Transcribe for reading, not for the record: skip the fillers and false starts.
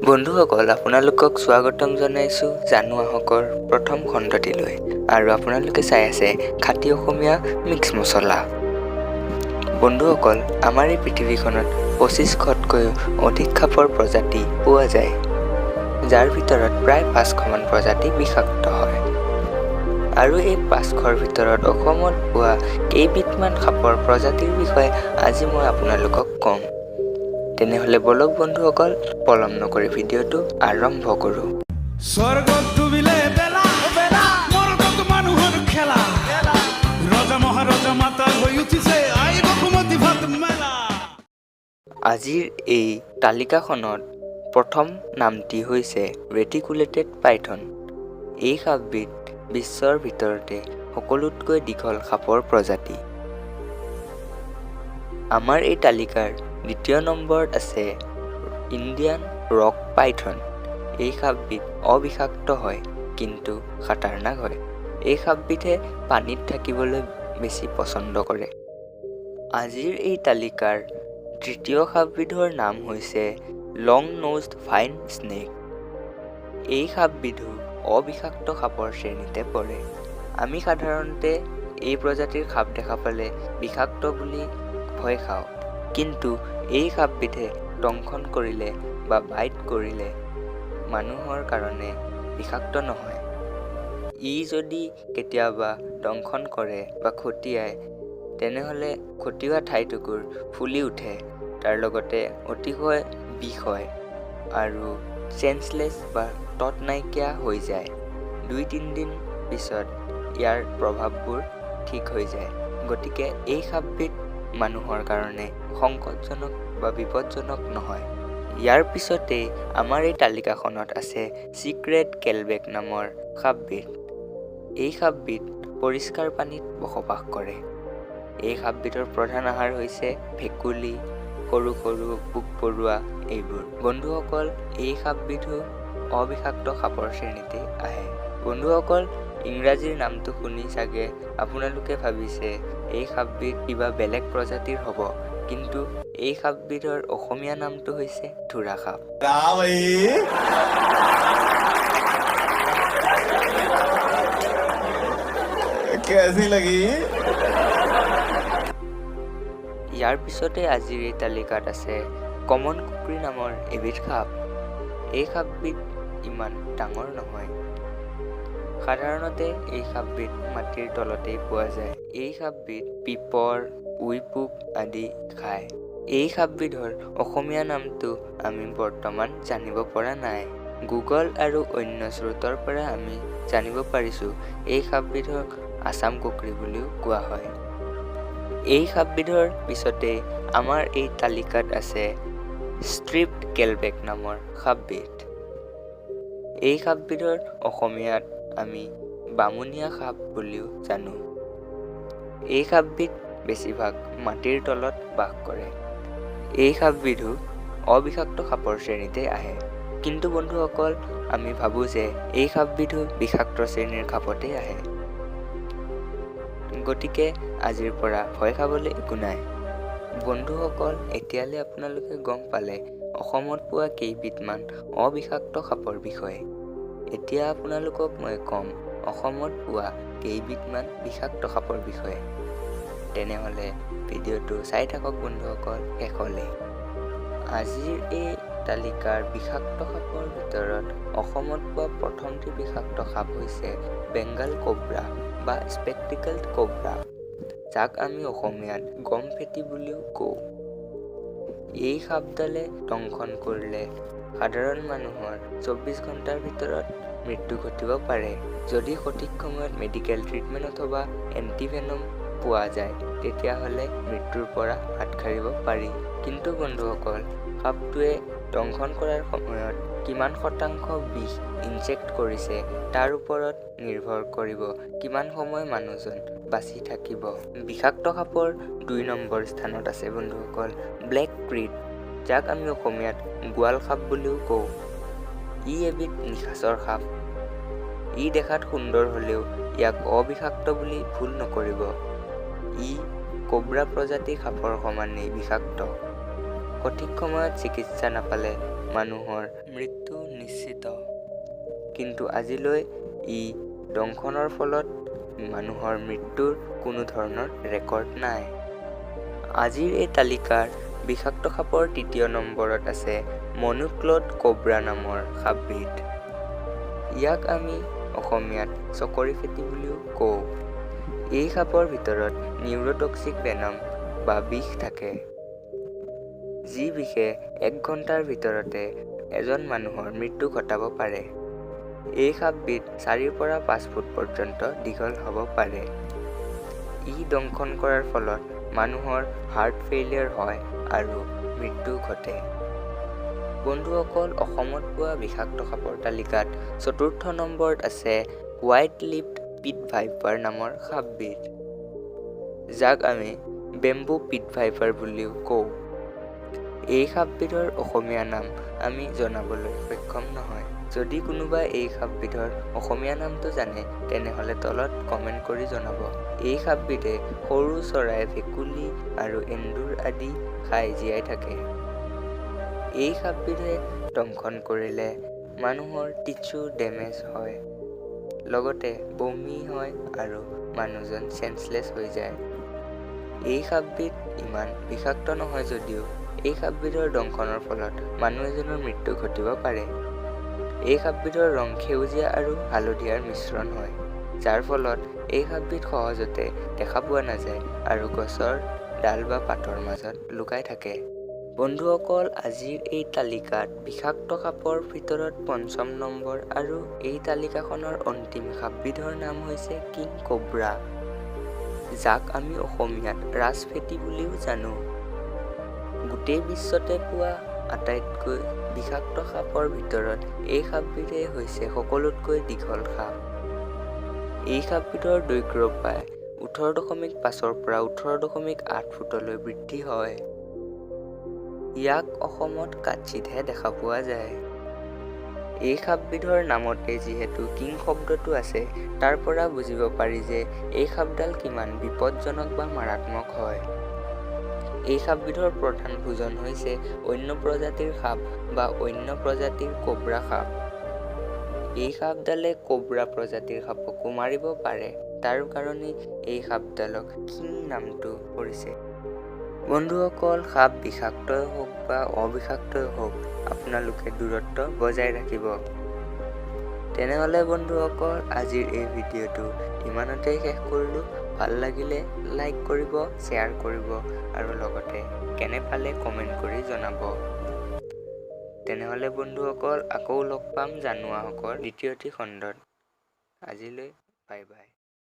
বন্ধুসকল, আপোনালোকক স্বাগতম জনাইছোঁ জানো আহকৰ প্ৰথম খণ্ডটিলৈ আৰু আপোনালোকে চাই আছে খাটি অসমীয়া মিক্স মছলা। বন্ধুসকল, আমাৰ এই পৃথিৱীখনত 2500তকৈও অধিক সাপৰ প্ৰজাতি পোৱা যায়, যাৰ ভিতৰত প্ৰায় 500মান প্ৰজাতি বিষাক্ত হয়। আৰু এই 500ৰ ভিতৰত অসমত পোৱা কেইবিধমান সাপৰ প্ৰজাতিৰ বিষয়ে আজি মই আপোনালোকক ক'ম। তেনেহ'লে ব'লক বন্ধুসকল, পলম নকৰি ভিডিঅ'টো আৰম্ভ কৰোঁ। স্বৰ্গত ডুবিলে বেলা বেলা, মৰগত মানুহৰ খেলা। ৰজা মহাৰজা মাতাল হৈ উঠিছে, আই বসুমতী ভাত মেলা। আজিৰ এই তালিকাখনত প্ৰথম নামটি হৈছে ৰেটিকুলেটেড পাইথন। এই সাপবিধ বিশ্বৰ ভিতৰতে সকলোতকৈ দীঘল সাপৰ প্ৰজাতি। আমাৰ এই তালিকাৰ দ্বিতীয় নম্বৰত আছে ইণ্ডিয়ান ৰক পাইথন। এই সাপবিধ অবিষাক্ত হয়, কিন্তু খাতাৰনাক হয়। এই সাপবিধে পানীত থাকিবলৈ বেছি পচন্দ কৰে। আজিৰ এই তালিকাৰ তৃতীয় সাপবিধৰ নাম হৈছে লং ন'জড ভাইন স্নেক। এই সাপবিধো অবিষাক্ত সাপৰ শ্ৰেণীতে পৰে। আমি সাধাৰণতে এই প্ৰজাতিৰ সাপ দেখা পালে বিষাক্ত বুলি ভয় খাওঁ, কিন্তু এই সাপবিধে দংশন কৰিলে বা বাইট কৰিলে মানুহৰ কাৰণে বিষাক্ত নহয়। ই যদি কেতিয়াবা দংশন কৰে বা খটিয়ায়, তেনেহ'লে খটিওৱা ঠাইটুকুৰ ফুলি উঠে, তাৰ লগতে অতিশয় বিষ হয় আৰু চেঞ্চলেছ বা তত নাইকিয়া হৈ যায়। 2-3 দিন পিছত ইয়াৰ প্ৰভাৱবোৰ ঠিক হৈ যায়। গতিকে এই সাপবিধ মানুহৰ কাৰণে সংকটজনক বা বিপদজনক নহয়। ইয়াৰ পিছতেই আমাৰ এই তালিকাখনত আছে চিক্ৰেট কেলবেক নামৰ সাপবিধ। এই সাপবিধ পৰিষ্কাৰ পানীত বসবাস কৰে। এই সাপবিধৰ প্ৰধান আহাৰ হৈছে ভেকুলী, সৰু সৰু পোক পৰুৱা এইবোৰ। বন্ধুসকল, এই সাপবিধো অবিষাক্ত সাপৰ শ্ৰেণীতেই আহে। বন্ধুসকল, ইংৰাজীৰ নামটো শুনি চাগে আপোনালোকে ভাবিছে এই সাপবিধ কিবা বেলেগ প্ৰজাতিৰ হ'ব, কিন্তু এই সাপবিধৰ অসমীয়া নামটো হৈছে ঢোঁৰা সাপ। भाई, कैसी लगी? ইয়াৰ পিছতে আজিৰ এই তালিকাত আছে কমন কুক্ৰী নামৰ এবিধ সাপ। এই সাপবিধ ইমান ডাঙৰ নহয়। সাধাৰণতে এই সাপবিধ মাটিৰ তলতেই পোৱা যায়। এই সাপবিধ পিপৰ, উঁইপোক আদি খায়। এই সাপবিধৰ অসমীয়া নামটো আমি বৰ্তমান জানিব পৰা নাই। গুগল আৰু অন্য স্ৰোতৰ পৰা আমি জানিব পাৰিছোঁ, এই সাপবিধক আছাম কুক্ৰী বুলিও কোৱা হয়। এই সাপবিধৰ পিছতেই আমাৰ এই তালিকাত আছে ষ্ট্ৰিপড কেলবেক নামৰ সাপবিধ। এই সাপবিধৰ অসমীয়াত আমি বামুণীয়া সাপ বুলিও জানো। এই সাপবিধ বেছিভাগ মাটিৰ তলত বাস কৰে। এই সাপবিধো অবিষাক্ত সাপৰ শ্ৰেণীতে আহে, কিন্তু বন্ধুসকল, আমি ভাবোঁ যে এই সাপবিধো বিষাক্ত শ্ৰেণীৰ সাপতেই আহে। গতিকে আজিৰ পৰা ভয় খাবলৈ একো নাই। বন্ধুসকল, এতিয়ালৈ আপোনালোকে গম পালে অসমত পোৱা কেইবিধমান অবিষাক্ত সাপৰ বিষয়ে। এতিয়া আপোনালোকক মই ক'ম অসমত পোৱা কেইবিধমান বিষাক্ত সাপৰ বিষয়ে। তেনেহ'লে ভিডিঅ'টো চাই থাকক বন্ধুসকল শেষলৈ। আজিৰ এই তালিকাৰ বিষাক্ত সাপৰ ভিতৰত অসমত পোৱা প্ৰথমটি বিষাক্ত সাপ হৈছে বেংগাল কোব্ৰা বা স্পেক্টিকেল্ড কোব্ৰা, যাক আমি অসমীয়াত গমফেটি বুলিও কওঁ। এই সাপডালে দংশন কৰিলে সাধাৰণ মানুহৰ 24 ঘণ্টাৰ ভিতৰত মৃত্যু ঘটিব পাৰে। যদি সঠিক সময়ত মেডিকেল ট্ৰিটমেণ্ট অথবা এণ্টিভেনম পোৱা যায়, তেতিয়াহ'লে মৃত্যুৰ পৰা হাত সাৰিব পাৰি। কিন্তু বন্ধুসকল, সাপটোৱে দংশন কৰাৰ সময়ত কিমান শতাংশ বিষ ইনজেক্ট কৰিছে, তাৰ ওপৰত নিৰ্ভৰ কৰিব কিমান সময় মানুহজন বাচি থাকিব। বিষাক্ত সাপৰ 2 নম্বৰ স্থানত আছে বন্ধুসকল ব্লেক ক্ৰিট, যাক আমি অসমীয়াত গোৱাল সাপ বুলিও কওঁ। ই এবিধ নিশাচৰ সাপ। ই দেখাত সুন্দৰ হ'লেও ইয়াক অবিষাক্ত বুলি ভুল নকৰিব। ই কোব্ৰা প্ৰজাতিৰ সাপৰ সমানেই বিষাক্ত। সঠিক সময়ত চিকিৎসা নাপালে মানুহৰ মৃত্যু নিশ্চিত। কিন্তু আজিলৈ ই দংশনৰ ফলত মানুহৰ মৃত্যুৰ কোনো ধৰণৰ ৰেকৰ্ড নাই। আজিৰ এই তালিকাৰ বিষাক্ত সাপৰ তৃতীয় নম্বৰত আছে মনোক্লড কোব্ৰা নামৰ সাপবিধ। ইয়াক আমি অসমীয়াত চকৰি ফেঁটী বুলিও কওঁ। এই সাপৰ ভিতৰত নিউৰ'টক্সিক ভেনম বা বিষ থাকে, যি বিষে 1 ঘণ্টাৰ ভিতৰতে এজন মানুহৰ মৃত্যু ঘটাব পাৰে। এই সাপবিধ 4ৰ পৰা 5 ফুট পৰ্যন্ত দীঘল হ'ব পাৰে। ই দংশন কৰাৰ ফলত মানুহৰ হাৰ্ট ফেইলিয়াৰ হয় আৰু মৃত্যু ঘটে। বন্ধুসকল, অসমত পোৱা বিষাক্ত সাপৰ তালিকাত চতুৰ্থ নম্বৰত আছে হোৱাইট লিপড পিট ভাইপাৰ নামৰ সাপবিধ, যাক আমি বেম্বু পিট ভাইপাৰ বুলিও কওঁ। এই সাপবিধৰ অসমীয়া নাম আমি জনাবলৈ সক্ষম নহয়। যদি কোনোবাই এই সাপবিধৰ অসমীয়া নামটো জানে তেনেহ'লে তলত কমেণ্ট কৰি জনাব। এই সাপবিধে সৰু চৰাই, ভেকুলী আৰু এন্দুৰ আদি খাই জীয়াই থাকে। এই সাপবিধে দংশন কৰিলে মানুহৰ টিচু ডেমেজ হয়, লগতে বমি হয় আৰু মানুহজন চেঞ্চলেছ হৈ যায়। এই সাপবিধ ইমান বিষাক্ত নহয় যদিও এই সাপবিধৰ দংশনৰ ফলত মানুহ এজনৰ মৃত্যু ঘটিব পাৰে। এই সাপবিধৰ ৰং সেউজীয়া আৰু হালধীয়াৰ মিশ্ৰণ হয়, যাৰ ফলত এই সাপবিধ সহজতে দেখা পোৱা নাযায় আৰু গছৰ ডাল বা পাতৰ মাজত লুকাই থাকে। বন্ধুসকল, আজিৰ এই তালিকাত বিষাক্ত সাপৰ ভিতৰত পঞ্চম নম্বৰ আৰু এই তালিকাখনৰ অন্তিম সাপবিধৰ নাম হৈছে কিং কোব্ৰা, যাক আমি অসমীয়াত ৰাজফেঁটী বুলিও জানো। গোটেই বিশ্বতে পোৱা আটাইতকৈ বিষাক্ত সাপৰ ভিতৰত এই সাপবিধেই হৈছে সকলোতকৈ দীঘল সাপ। এই সাপবিধৰ দৈৰ্ঘ্য প্ৰায় 18.5ৰ পৰা 18.8 ফুটলৈ বৃদ্ধি হয়। ইয়াক অসমত কাচিৎহে দেখা পোৱা যায়। এই সাপবিধৰ নামতে যিহেতু কিং শব্দটো আছে, তাৰ পৰা বুজিব পাৰি যে এই সাপডাল কিমান বিপদজনক বা মাৰাত্মক হয়। এই সাপবিধৰ প্ৰধান ভোজন হৈছে অন্য প্ৰজাতিৰ সাপ বা অন্য প্ৰজাতিৰ কোব্ৰা সাপ। এই সাপডালে কোব্ৰা প্ৰজাতিৰ সাপকো মাৰিব পাৰে, তাৰ কাৰণেই এই সাপডালক কিং নামটো পৰিছে। বন্ধুসকল, সাপ বিষাক্তই হওক বা অবিষাক্তই হওক, আপোনালোকে দূৰত্ব বজাই ৰাখিব। তেনেহ'লে বন্ধুসকল, আজিৰ এই ভিডিঅ'টো ইমানতে শেষ কৰিলোঁ। ভাল লাগিলে লাইক কৰিব, শ্বেয়াৰ কৰিব আৰু লগতে কেনে পালে কমেণ্ট কৰি জনাব। তেনেহ'লে বন্ধুসকল, আকৌ লগ পাম জানো আহকৰ দ্বিতীয়টি খণ্ডত। আজিলৈ বাই বাই।